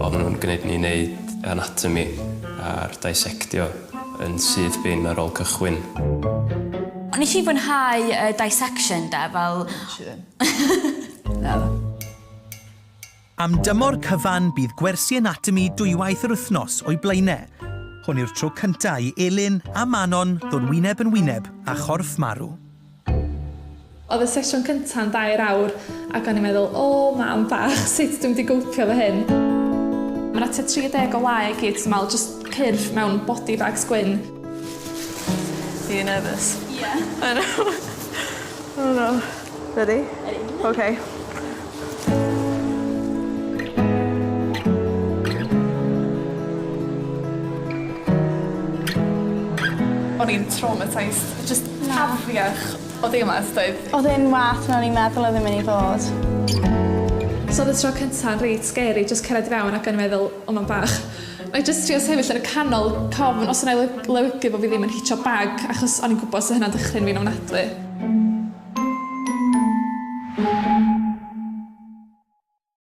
Oedden nhw'n gwneud ni wneud anatomy a'r dissectio yn syth bin ar ôl cychwyn. Ond nes i fwynhau y dissection de, fel... Nes i ddim. Naddo. Am dymor cyfan, bydd gwersi anatomi dwywaith yr wythnos o'u blaenau. Hwn yw'r tro cyntaf i Elin a Manon ddod wyneb yn wyneb â chorff marw. Oedd y sesiwn cynta'n dair awr ac o'n i'n meddwl, o mam bach, sut dwi'n mynd i gowpio efo hyn? Mae 'na tua 30 o lau i gyd, dwi'n meddwl, jyst cyrff mewn body bags gwyn. Are you nervous? Yeah. I know. Oh no. Ready? Ready. Okay. O'n i'n traumatised, jyst afiach o deimlad doedd? Oedd e'n wath na o'n i'n meddwl oedd e'n mynd i fod. So oedd y tro cynta'n reit scary, jyst cyrraedd i fewn ac o'n i'n meddwl, o mam bach. O'n i jyst trio sefyll yn y canol, cofn os yna i lewygu bod fi ddim yn hitio bag, achos o'n i'n gwybod 'sa hynna'n dychryn fi'n ofnadwy.